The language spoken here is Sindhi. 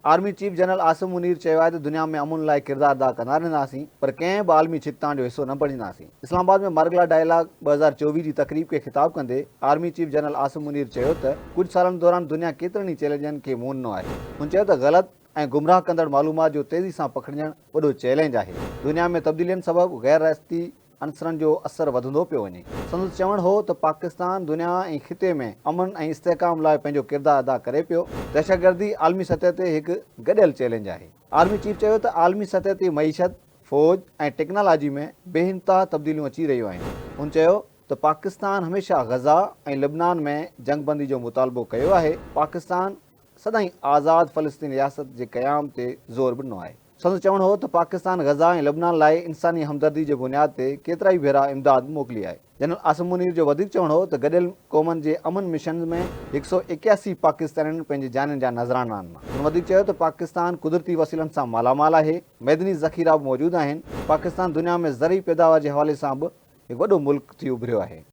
Army chief general Asim Munir چيو آهي ته دنيا ۾ امن لاء ڪردار ادا ڪندا رهنداسين پر ڪنهن به عالمي ڇڪتاڻ جو حصو نه بڻجنداسين. اسلام آباد ۾ مارگلا ڊائلاگ 2024 جي تقريب کي خطاب ڪندي army chief general Asim Munir چيو ته ڪجهه سالن دوران دنيا ڪيترن ئي چئلينجن کي منهن ڏنو آهي. هن چيو ته غلط ۽ گمراهه ڪندڙ معلومات جو تيزي سان پکڙجڻ وڏو چئلينج آهي، دنيا ۾ تبديلين سبب غير رياستي عنصرن جو اثر وڌندو پيو وڃي. سندس چوڻ هو ته پاڪستان دنيا ۽ خطي ۾ امن ۽ استحڪام لاء پنهنجو ڪردار ادا ڪري پيو، دهشتگردي عالمي سطح تي هڪ گڏيل چئلينج آهي. آرمي چيف چيو ته عالمي سطح تي معيشت، فوج ۽ ٽيڪنالاجي ۾ بي انتها تبديليون اچي رهيون آهن. هن چيو ته پاڪستان هميشه غزه ۽ لبنان ۾ جنگبندي جو مطالبو ڪيو آهي، پاڪستان سدائين آزاد فلسطين رياست جي قيام تي زور به ڏنو آهي. سندس چوڻ هو ته پاڪستان غزه ۽ لبنان لاء انساني همدردي جي بنياد تي ڪيترائي ڀيرا امداد به موڪلي آهي. جنرل عاصم منير جو وڌيڪ چوڻ هو ته گڏيل قومن جي امن مشنز ۾ 181 پاڪستانين پنهنجي جانين جا نذرانا ڏنا. هن وڌيڪ چيو ته پاڪستان قدرتي وسيلن سان مالا مال آهي، معدني ذخيرا به موجود آهن، پاڪستان دنيا ۾ زرعي پيداوار جي حوالي سان به هڪ وڏو ملڪ ٿي اڀريو آهي.